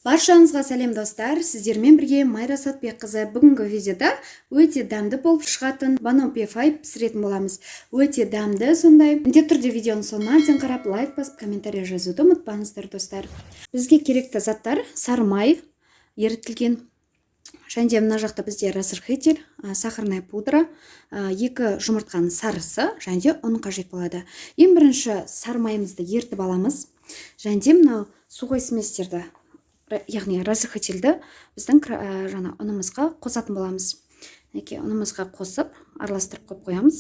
Баршаңызға сәлем достар, сіздермен бірге Майра Сатбекқызы. Бүгінгі видеода өте дәмді болып шығатын баноффи пай пісіретін боламыз. Өте дәмді сондай. Міндетті түрде видеоның соңына дейін қарап, лайк басып, комментарий жазуды ұмытпаңыздар достар. Бізге керекті заттар: сары май ерітілген, және де мына жақта бізде разрыхлитель, сахарная пудра, 2 жұмыртқаның сарысы және де ұн қажет болады. Ең бірінші сары майымызды ерітіп аламыз. Және де мынау сухой сместерді, яғни разрыхлительді біздің жаңа ұнымызға қосатын боламыз. Мінекей, ұнымызға қосып, араластырып қойып қоямыз.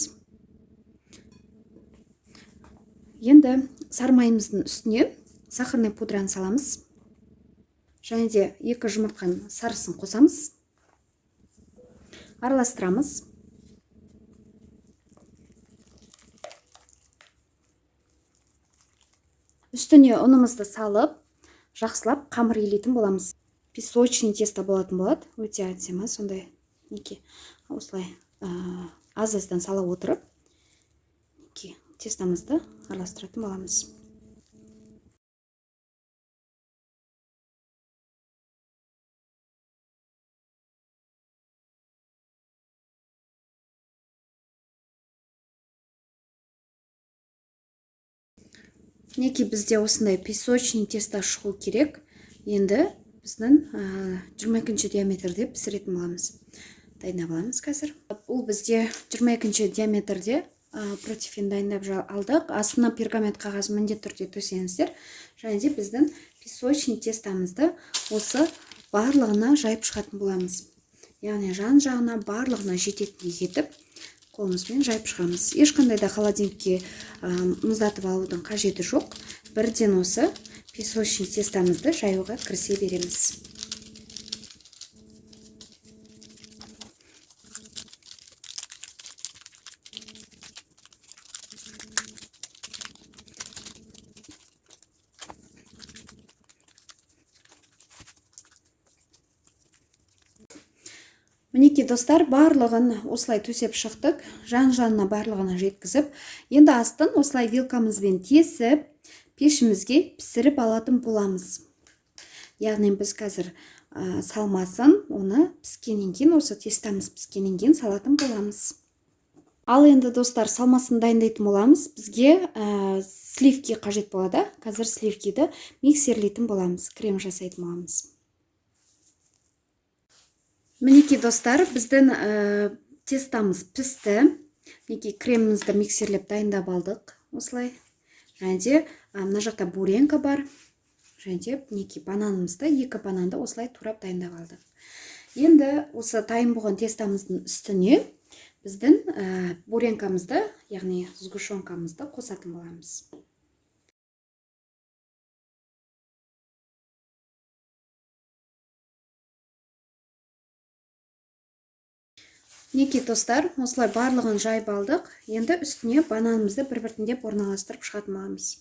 Енді сары майымыздың үстіне сахарный пудраны саламыз. Және де 2 жұмыртқаның сарысын қосамыз. Араластырамыз. Үстіне ұнымызды салып, жақсылап қамыр илейтін боламыз. Песочный тесто болатын болады. Өте әдемі сондай. Мінекей, осылай, аз-аздан сала отырып, мінекей, тестомызды араластыратын боламыз. Мінекей, бізде осындай песочный тесто шығу керек. Енді біздің жиырма екінші диаметрде пісіретін боламыз. Дайындап аламыз қазір. Бұл бізде жиырма екінші диаметрде, противень дайындап алдық. Астына пергамент қағаз міндетті түрде төсеңіздер. Және де біздің песочный тестомызды осы барлығына жайып шығатын боламыз. Яғни жан-жағына барлығына жететіндей етіп қолымызбен жайып шығамыз. Ешқандай да холодильникке мұздатып алудың қажеті жоқ. Бірден осы песочный тестомызды жаюға кірісе береміз. Мінекей достар, барлығын осылай төсеп шықтық, жан-жанына барлығына жеткізіп, енді астын осылай вилкамызбен тесіп, пешімізге пісіріп алатын боламыз. Яғни біз қазір, салмасын, оны піскеннен кейін, осы тестамыз піскеннен кейін салатын боламыз. Ал енді достар, салмасын дайындайтын боламыз. Бізге, сливки қажет болады. Қазір сливкиді миксерлейтін боламыз, крем жасайтын боламыз. Мінекей достар, біздің, тестамыз пісті. Мінекей кремімізді миксерлеп дайындап алдық осылай. Және де, мына жақта буренка бар. Және де мінекей бананымызды, 2 бананды осылай турап дайындап алдық. Енді осы дайын болған тестамыздың үстіне біздің, буренкамызды, яғни сгущенкамызды қосатын боламыз. Мінекей достар, осылай барлығын жайып алдық. Енді үстіне бананымызды бір-біртіндеп орналастырып шығатын боламыз.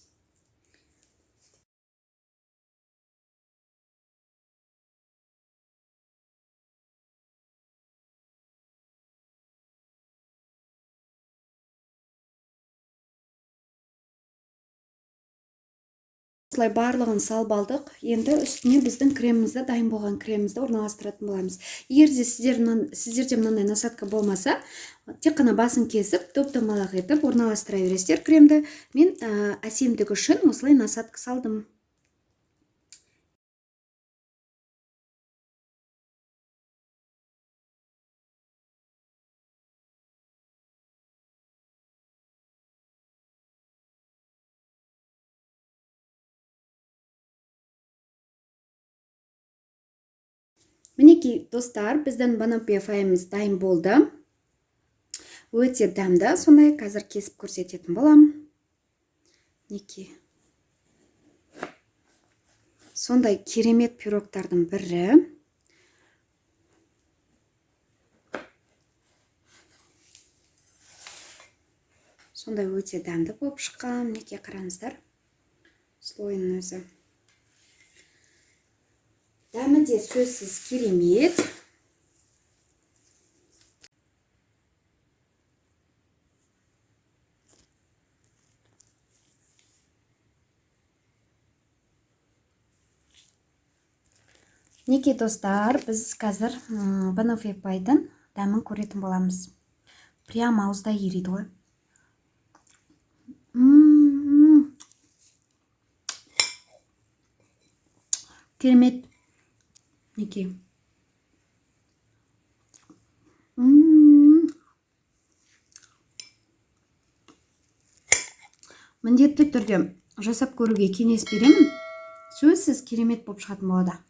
Осылай барлығын салып алдық. Енді үстіне біздің кремімізді, дайын болған кремімізді орналастыратын боламыз. Егер де сіздерде мынандай насадка болмаса, тек қана басын кесіп, топ-домалақ етіп орналастыра бересіздер кремді. Мен, әсемдік үшін осылай насадка салдым. Мінекей достар, біздің баноффи пайымыз дайын болды. Өте дәмді, сондай қазір кесіп көрсететін боламын. Мінекей. Сондай керемет пирогтардың бірі. Сондай өте дәмді болып шыққан. Мінекей қараңыздар. Слойының өзі. Дәмі де сөзсіз керемет. Мінекей, достар, біз қазір баноффи пайдың дәмін көретін боламыз. Прямо ауызда ериді ғой. Керемет. Мінекей. Міндетті түрде жасап көруге кеңес беремін. Сөзсіз керемет болып шығатын болады.